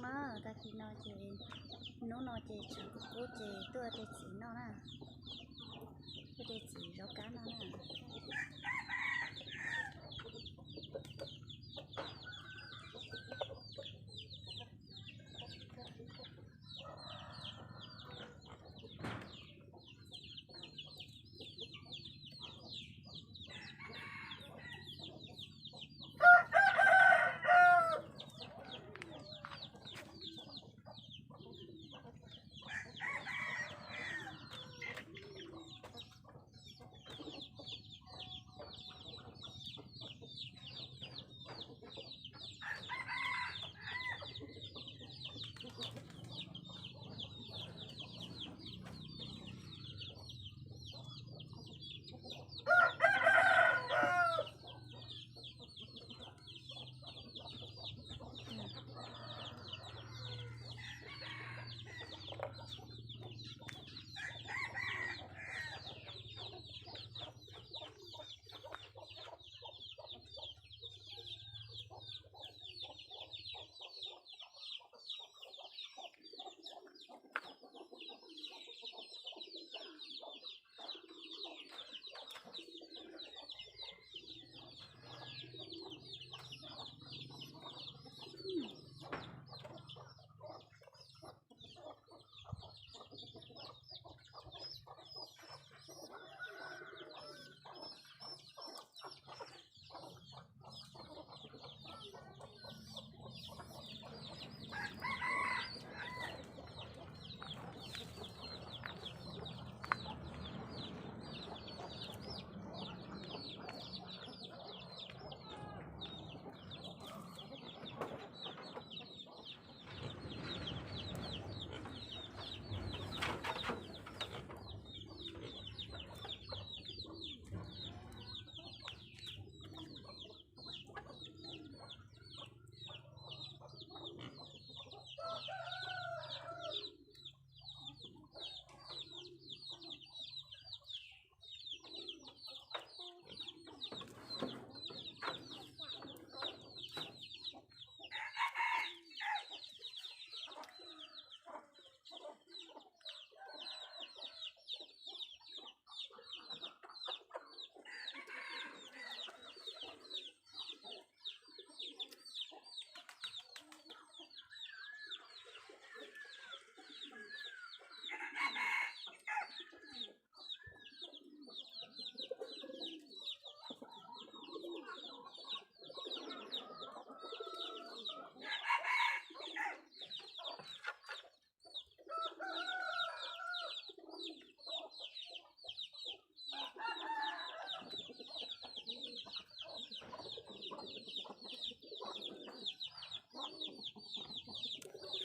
Na, tag kis no ces, hnub no ces tshav kub kub ces tuaj de txiv noj na, tuaj de txiv zaub kab noj na.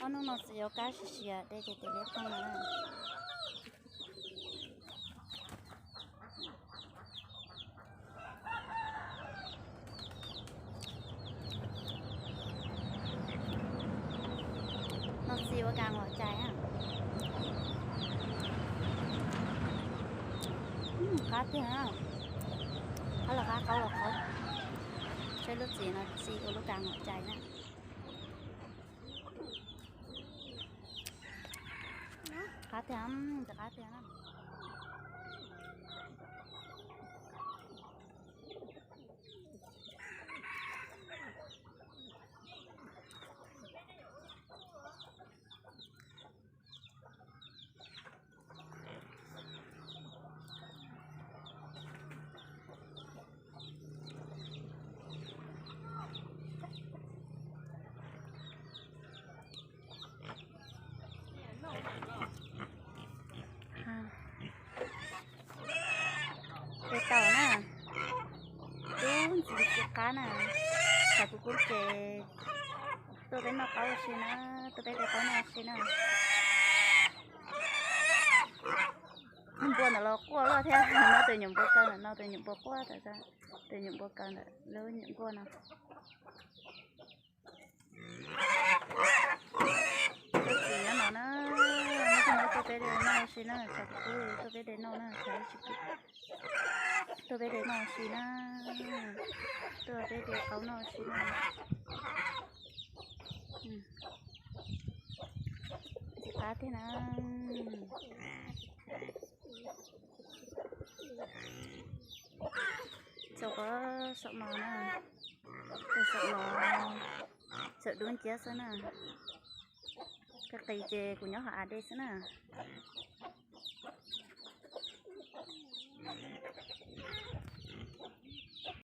Ob hnub no txiv yuav kab siav siav de ces tes liab phooj no na. No txiv ua kas nqaum cai na. Qab tiag na. Qab los qab, qaub los qaub. Saib lub txiv no txiv ua lub kas nqaum cai na. Qab tiag, qab tiag na. Peb tau na, tub ntxiv txiv qab na, tshav kub kub ces tuaj peb noj qaub ua si na, tuaj peb de qaub noj ua si na. Npua ntawm los quaj loj thiab, no tus nyuam npua kaw ntawm no, tus nyuam npua quaj ntawm, tus nyuam npua kaw ntawm lub nyuam nkuaj no. Tus txiv nyob no na, no tuaj peb de noj ua si na, tshav kub kub tuaj peb de noj na, tshav tsis kub. Tuaj peb de noj ua si na, tuaj peb de qaub noj ua si na. Ab tiag na. Txog qhov saum no na, txog saum no, txawm dub nciab xwb na. Koj qis ces kuv nyob hauv av dej xwb na.